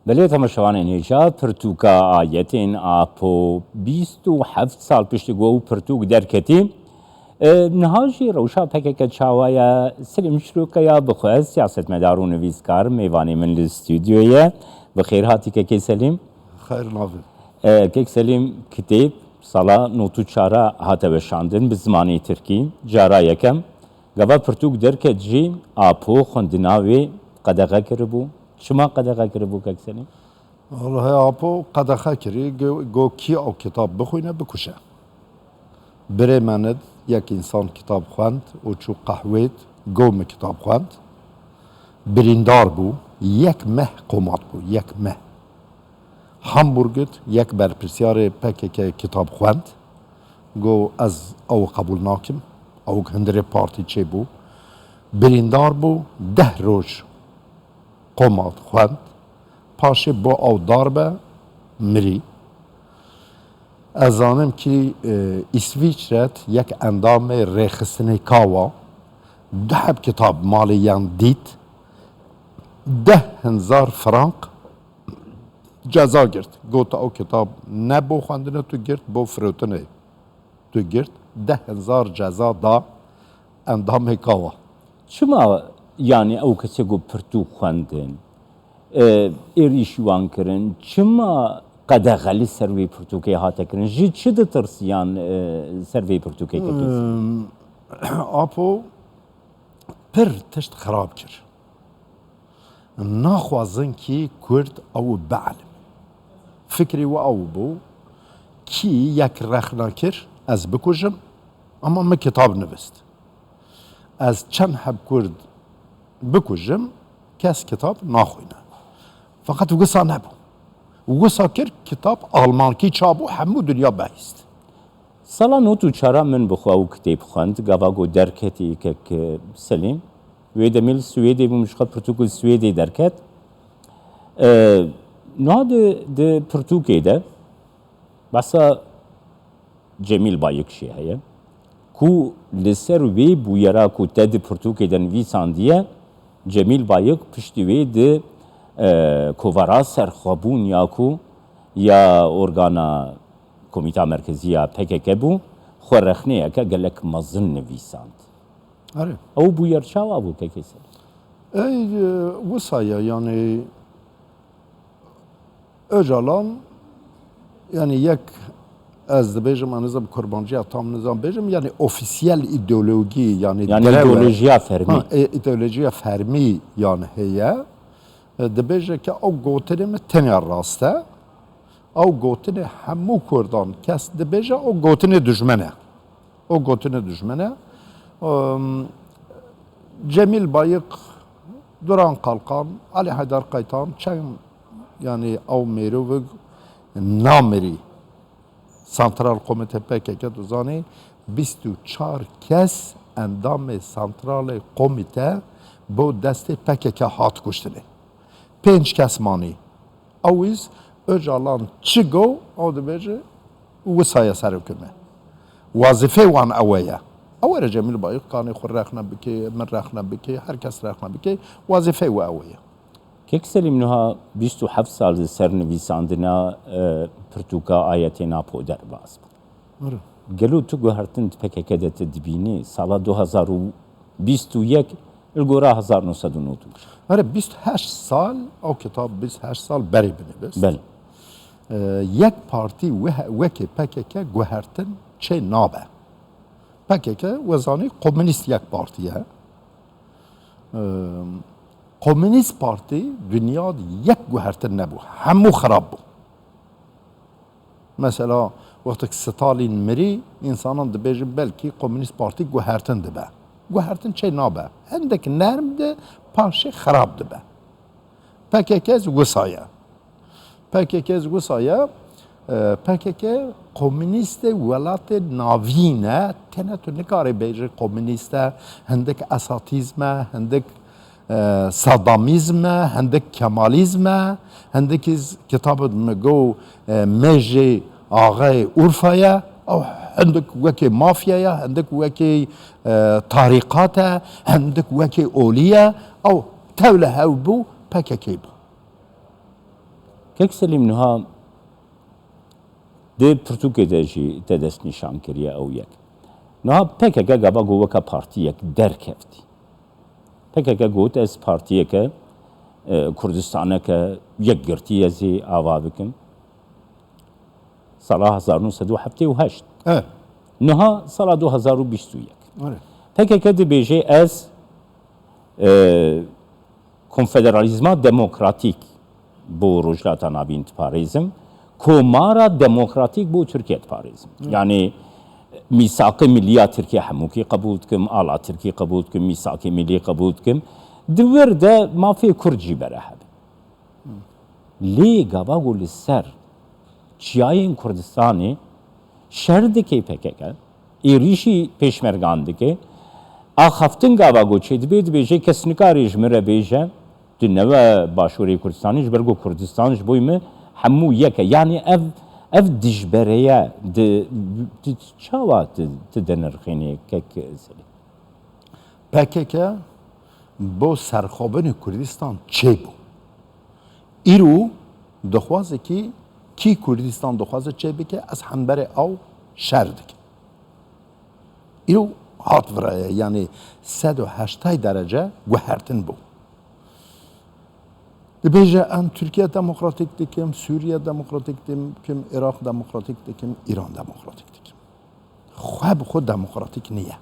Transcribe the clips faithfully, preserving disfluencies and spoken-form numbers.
Belê, temaşevanên hêja, pirtûka Ayetên Apo bîst û heft sal piştî ku ew pirtûk derketî. E, niha jî rewşa P K K çawa ye? Selîm Çirokaya bi xwe siyasetmedar û nivîskar mêvanê min li stûdyoyê ye. Bi xêr hatî kekê Selîm. Xeyr navê. E, kek Selîm, kitêb sala nod û çar hate weşandin bi zimanê tirkî. Cara yekem, gava pirtûk derket jî, Apo xwendina wê qedexe kiribû. Çima qedexe kiribû, kek Selîm? Wellahî, Apo qedexe kirî, go, go kî ew kitab bixwîne, bikuje. Birê me nid yek însan kitab xwend û çû qehwêt, go min kitab xwend. Birîndar bû, yek meh qomat bû, yek meh. Hamburg it yek berpirsiyarê P K K kitab xwend. Go ez ew qebûl nakim. Ew hundirê partî çêbû. Birîndar bû, deh roj qomat xwend. Paşê bo ew darbe mirî. Ez zanim kî, e, Îsvîçret yek endamê rêxistinê kawa du heb kitab malê yan dît, deh hezar frank ceza girt. Got, ew kitab ne bo xwendinê tu girt, bo firotinê tu girt. Deh hezar ceza da endamê kawa. Çima, yanî ew kesê ku pirtûk xwendin, e, êrîşî wan kirin, çima qedexe li ser wê pirtûkê hate kirin? Ji çi ditirsiyan, e, ser vê pirtûkê kekê? Em, Apo pir tişt xirab kir. Naxwazin kî Kurd ew bielime. Fikrê we ew bû, kî yek rexne kir, ez bikujim, ama min kitab nivist. Ez çend heb Kurd bikujim, kes kitab naxwîne. Feqet wisa nebû. Wisa kir, kitab almankî çap bû, hemû dinya behîst. Sala nod û çar min bi xwe ew kitêb xwend, gava ku derketî kek Selîm. Wê demê li Swêdê bû, min ji xwe pirtûk li Swêdê derket. E, niha di, di pirtûkê de behsa Cemîl Bayik jî heye, ku li ser wê bûyera ku te di pirtûkê de nivîsandiye, Cemîl Bayik piştî wê di, e, kovara serxwebûn ya ku ya organa Komîta Merkezî ya P K K bû, xwe rexneyeke gelek mezin nivîsand. Erê. Ew bûyer çawa bû, kekê Selîm? Ey, e, wisa ye, yanî Ocalan, yanî yek, ez dibêjim, ez nizam kurmanciya tam nizam bêjim, yanî ofîsiyel îdeolojî, yanî Yanî derew e. îdeolojiya fermî. Ha, e, îdeolojiya fermî yan heye. E, dibêje ke ew gotinê min tenya rast e. Ew gotinê hemû Kurdan kes dibêje, ew gotinê dijmin e. Ew gotinê dijmin e. Em, Cemîl Bayik, Duran Kalkan, Alî Heydar Qaytan, çend, yanî ew mêrovik namirî. Santral Komîte P K K, tu zanî, bîst û çar kes endamê Santralê Komîte bo destê P K K hat kuştinê. Pênc kes manî. Ew îz Ocalan çi go, ew dibêje, wisa ye serokê me. Wazîfê wan ew e ye. Ew ere Cemîl Bayik kanê xwe rexne bike, min rexne bike, her kes rexne bike, wazîfê we ew e ye. Kek Selîm, niha bîst û heft sal li ser nivîsandina, e, pirtûka Ayetên Apo derbas bû. Were. Gelo tu guhertin di P K K de tu dibînî, sala du hezar û bîst û yek li gora hezar neh sed û nod û şeş? Were, bîst û heşt sal, ew kitab bîst û heşt sal berê binivist. Belê. E, yek partî weh-, wekê P K K guhertin çê nabe. P K K, we zanî, komînîst yek partî ye. Em, Komînîst Partî dinya de yek guhertin nebû. Hemû xirab bû. Mesela, wextek Stalîn mirî, însanan dibêjin belkî Komînîst Partî guhertin dibe. Guhertin çê nabe. Hindek nerm de paşê xirab dibe. P K K wisa ye. P K K wisa ye, e, P K K komînîstê welatê navîn e, tene tu nikarê bêjî komînîst e, hindik esatîzm e, hindik, e, sadamîzm e, hindik kemalîzm e, hindik îz kitabê min got, e, mêjê axayê Urfa ye, ew hindik wekê mafya ye, hindik wekê, e, tarîqat e, hindik wekê olî ye, ew tevle hew bû, P K K bû. Kek Selîm, niha di pirtûkê de jî te destnîşan kiriye ew yek. Niha P K K gava ku weke partiyek derkeftî. P K K got, ez partiyeke, e, Kurdistaneke yekgirtî ez ê ava bikim. Sala hezar nû sed û heftê û heşt. Evet. Niha sala du hezar û bîst û yek. Evet. P K K dibêje, ez, e, konfederalîzma demokratîk bo Rojhilata Navîn diparêzim, komara demokratîk bo Tirkiye diparêzim. Evet. Yani mîsaqê millî ya Tirkiye hemûkî qebûl dikim, ala Tirkî qebûl dikim, mîsaqê millî qebûl dikim. Di wir de mafê Kurd jî bere hebe. Lê gava ku li ser çiyayên Kurdistanê şer dike P K K, êrîşî pêşmergan dike, axaftin gava ku çêdibe, dibêje kes nikare ji min re bêje, tu newe Başûrê Kurdistanê, ji ber ku Kurdistan ji bo min hemû yek e. Yanî ev, ev dijbereye di, di çawa tu, tu dinirxînî, kek Selîm? P K K bo serxwebinê Kurdistan çêbû. Îro dixwaze kî, kî Kurdistan dixwaze çêbike, ez hemberê ew şer dikim. Îro hat viraye, yanî sed û heştay derece guhertin bû. Dibêje, em Tirkiye demokratîk dikim, Sûriye demokratîk dikim, Iraq demokratîk dikim, Îran demokratîk dikim. Xwe bi xwe demokratîk niye.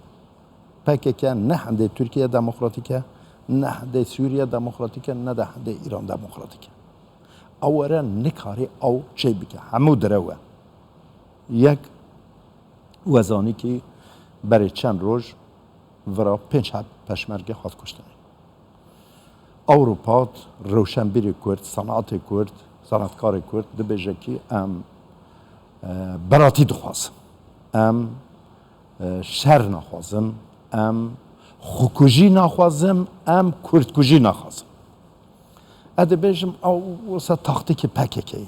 P K K ne hendê Tirkiye demokratîk e, ne hendê Sûriye demokratîk e, ne de hendê Îran demokratîk e. Ew were nikarî ew çê bike. Hemû direw e. Yek, we zanî kî berê çend roj vira pênc heb peşmerge hat kuştinê. Ewropa, rewşenbîrê Kurd, sanatê Kurd, sanatkarê Kurd dibêje kî em, e, beratî dixwazin. Em, e, şer naxwazin. Em xwekujî naxwazin. Em kurdkujî naxwazin. Ez dibêjim, ew wisa taktîkê P K K ye.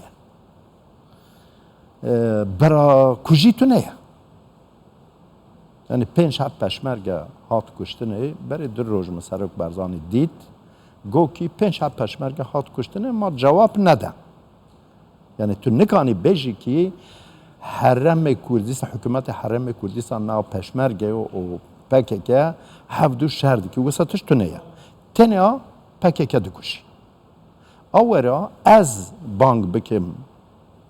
E, berakujî tune ye. Yanî pênc heb peşmerge hat kuştinê, berê du roj min Serok Barzanî dît, got kî pênc heb peşmerge hat kuştinê, ma cewab nede. Yanî tu nikanî bêjî kî herêmê Kurdistan, hikûmetê herêmê Kurdistan nav peşmerge û, û P K K hevdu şer dikî, wisa tişt tune ye. Tenya P K K dikujî. Ew were ez bang bikim,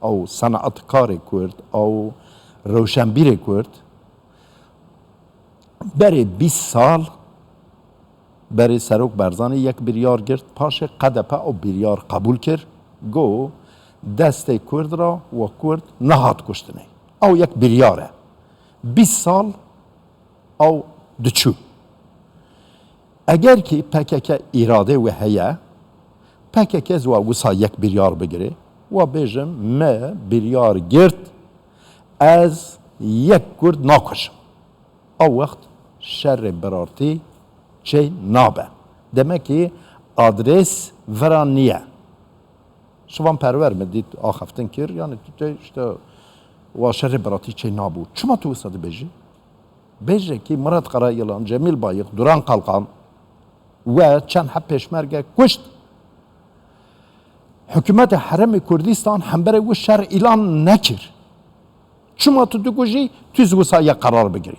ew sanatkarê Kurd, ew rewşenbîrê Kurd, berê bîst sal berê Serok Barzanî yek biryar girt, paşê K D P ew biryar qebûl kir, got, destê Kurd re we Kurd nehat kuştinê. Ew yek biryar e. Bîst sal ew diçû. Eger kî P K K îradê wê heye, P K K ez wa wisa yek biryar bigire, wa bêjim, me biryar girt, ez yek Kurd nakujim. Ew wext şerê birartî çê nabe. Demek ki adres vera niye. Şivan Perwer min dît axaftin kir, yani tu tê işte wa şerê birartî çê nabû. Çima tu wisa dibêjî? Bêje ki Murat Karayilan, Cemîl Bayik, Duran Kalkan we çend heb pêşmerge kuşt. Hikûmetê Herêmê Kurdistan hemberê wî şer îlan nekir. Çima tu dikujî, tu zî wisa ya qerar bigirî.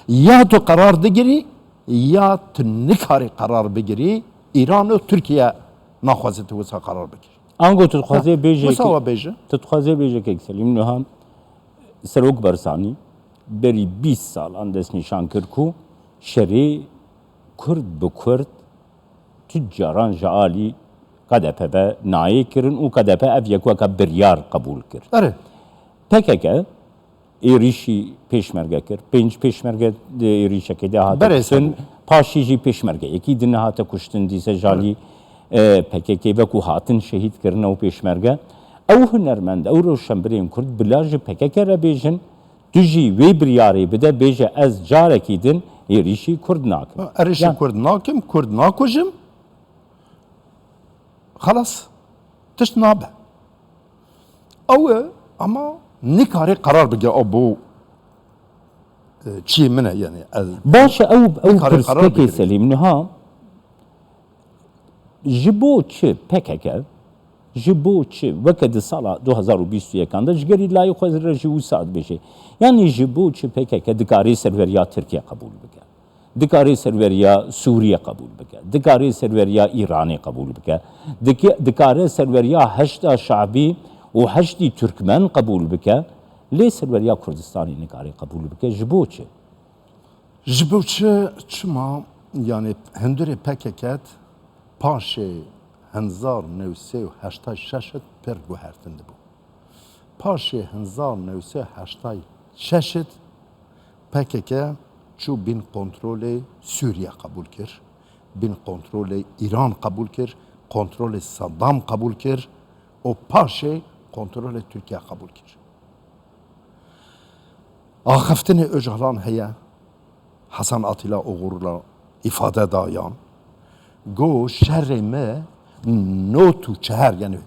Ya tu qerar digirî, ya tu nikarî qerar bigirî, Îran û Tirkiye naxwaze tu wisa qerar bigirî. Ango tu dixwazê bêje Wisa ke, wa bêje. Tu dixwazê bêje kek Selîm, niha Serok Barzanî berî bîst salan destnîşan kir ku şerê Kurd bi Kurd tu caran ji alî K D P ve nayê kirin û K D P ev yek weke biryar qebûl kir. Erê. P K K êrîşî pêşmerge kir. Pênc pêşmerge di êrîşekê de hate Berê kuştin. Paşî jî pêşmergeyekî din hate kuştin. Dîse ji alî, e, P K K ve ku hatin şehîd kirin ew pêşmerge. Ew hunermend, ew rewşenbirên Kurd bila ji P K K re bêjin, tu jî wê biryarê bide, bêje ez carekî din êrîşî Kurd nakim. Êrîşî Kurd nakim, Kurd nakujim. Xelas. Tişt nabe. Ew e, ama nikarê qerar bigire, ew bo, e, çiyê min e, yani, ez Baş e, ew, ew nikarê qerar pirskekê bigire. Selîm, niha ji bo çi P K K Ji bo çi? Weke di sala du hezar û bîst û yekan de ji gerîlayê xwe re jî wisa dibêje. Yanî ji bo çi P K K dikare serweriya Tirkiye qebûl bike? Dikare serweriya Sûriye qebûl bike? Dikare serweriya Îranê qebûl bike? Dike-, dikare serweriya Heşda Şabî û Heşdî Türkmen qebûl bike? Lê serweriya Kurdistanê nikare qebûl bike. Ji bo çi? Ji bo çi, çima, yanî hundirê P K K paşê hezar neh sed û heştay şeş pir guhertin dibû. Paşê hezar neh sed û heştay şeş P K K çû bin kontrolê Sûriye qebûl kir, bin kontrolê Îran qebûl kir, kontrolê Saddam qebûl kir û paşê kontrolê Tirkiye qebûl kir. Axiftinê Ocalan heye, Hasan Atîla oxirî îfade dayan. Got şerê me nod û çar, yanî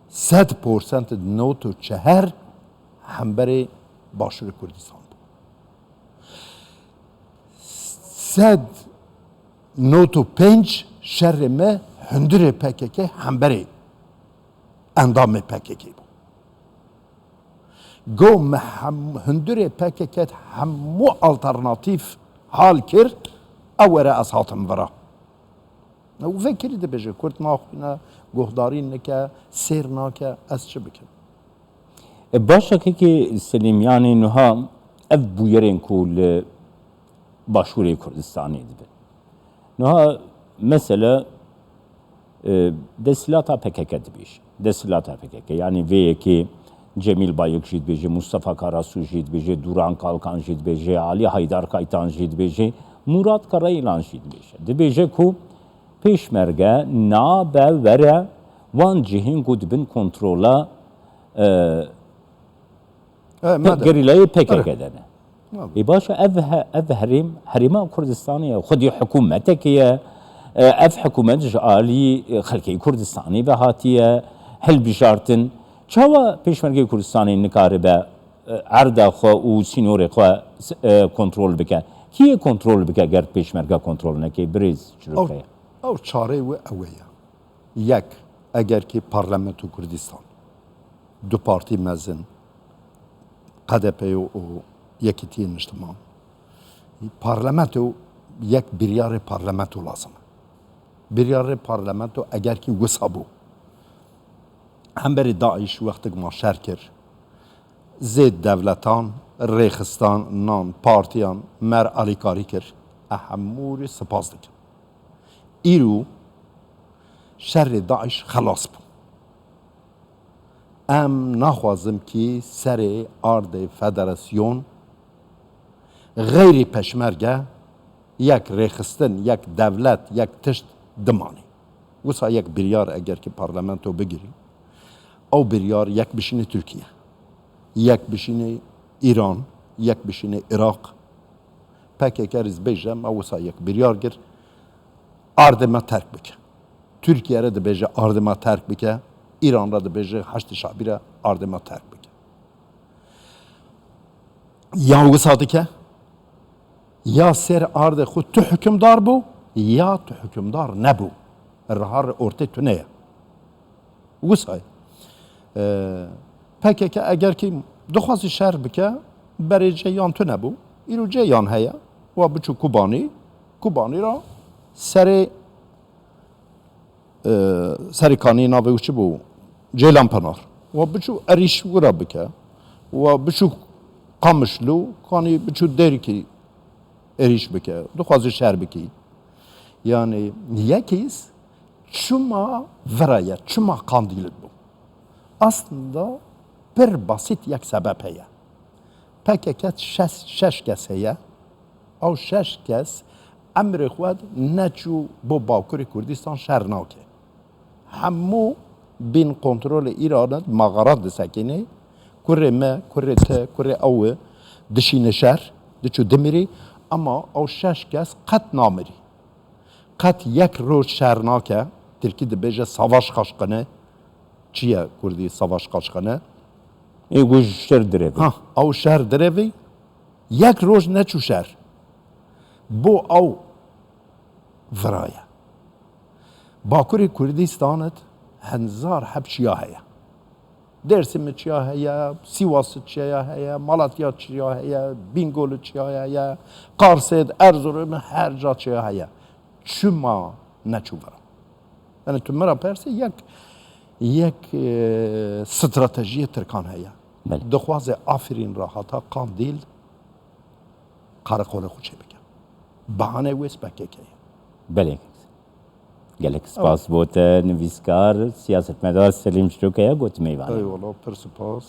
sed porsent nod û çar hemberê Başûrê Kurdistan bû. Sed nod û pênc şerê me hundirê P K K hemberê endamê P K K bû. Got me hem-, hundirê P K K hemû alternatîf hal kir, ew were ez hatim vira. Ew vekirî dibêje, Kurd naxwîne, guhdarî nike, sêr nake, ez çi bikim? E, baş e, kekê Selîm, yanî niha ev bûyerên ku li Başûrê Kurdistanê dibin. Niha mesele, e, desthilata P K K dibêje. Desthilata P K K, yanî vê yekê Cemîl Bayik jî dibêje, Mustafa Karasu jî dibêje, Duran Kalkan jî dibêje, Alî Haydar Kaytan jî dibêje, Murat Karayilan jî dibêje. Dibêje ku pêşmerge nabe were wan cihên ku di bin kontrola, e, E, me de. Gerîlayê P K K Erê. De ne. Ê, baş e, ev he-, ev herêm, herêma Kurdistanê ye. Xwedî hikûmetekê ye. E, ev hikûmet ji alî, e, xelkê Kurdistanê ve hatiye hilbijartin. Çawa pêşmergê Kurdistanê nikaribe, e, erda xwe û sînorê xwe, e, kontrol bike? Kî yê kontrol bike ger pêşmerge kontrol neke? Birêz Çirokaya. Ew çarê wê ew ê ye. Yek, eger ki Parlamento Kurdistan, du partî mezin, K D P û Yekîtiyê Niştiman, Parlamento yek biryarê Parlamento lazim e. Biryarê Parlamento eger ki wisa bû, hemberî DAIŞ wextik ma şer kir, zêd devletan, rêxistanan, partiyan me re alîkarî kir, e hemûrî spas dikin. Îro şerê DAIŞ xelas bû. Em naxwazim kî serê ardê federasyon xeyrî peşmerge yek rêxistin, yek devlet, yek tişt dimanî. Wisa yek biryar eger ki parlamento bigirî, ew biryar yek bişînê Tirkiye, yek bişînê Îran, yek bişînê Iraq, P K K rîz bêje, me wisa yek biryar gir, ardê me terk bike. Tirkiye re dibêje ardê me terk bike, Îran re dibêje Heşdî Şabî re ardê me terk bike. Ya wisa dike, ya ser ardê xwe tu hukimdar bû, ya tu hukimdar nebû. Riha re ortê tune ye. Wisa ye. E, P K K eger ki dixwazî şer bike, berê cê yan tune bû. Îro cê yan heye. Wa biçû Kubanî, Kubanî ra serê, e, serê kanî navê wî çi bû? Ceylan Pinar. Wa biçû erîş wira bike. Wa biçû Qamişlo, kanî biçû Dêrikî erîş bike. Dixwazî şer bikî. Yanî yekîz çima vira ye, çima Qandîl bû? Aslında pir basît yek sebeb heye. P K K şeş, şeş kes heye. Ew şeş kes emrê xwe neçû bo Bakurê Kurdistan şer nake. Hemû bin kontrolê Îranê, maxara disekînê. Kurê me, kurê te, kurê ew dişîne şer, diçû dimirî, ama ew şeş kes qet namirî. Qet yek roj şer nake, tirkî dibêje savaş kaşkine. Çi ye kurdî savaş kaşkine? Ê, ku ji şer direvî. Ha, ew şer direvî, yek roj neçû şer. Bo ew viraye. Bakurê Kurdistanê henzar heb çiya heye. Dêrsimê çiya heye, Sîwasê çiya heye, Malatya çiya heye, Bîngolê çiya heye, Qarsê, Erzurumê, her ca çiya heye. Çima neçû vira? Yani tu min re persê, yek, yek, e, stratejiyê Tirkan heye. Belê. Dixwaze Afrîn re hata Qandîl qereqolê xwe çêbike. Bahaneyê wê S P K K ye. Belê. Gelek spas bo te, nivîskar, siyasetmedar Selîm Çirokaya, gotimê îvan. Eyvallah, pir spas.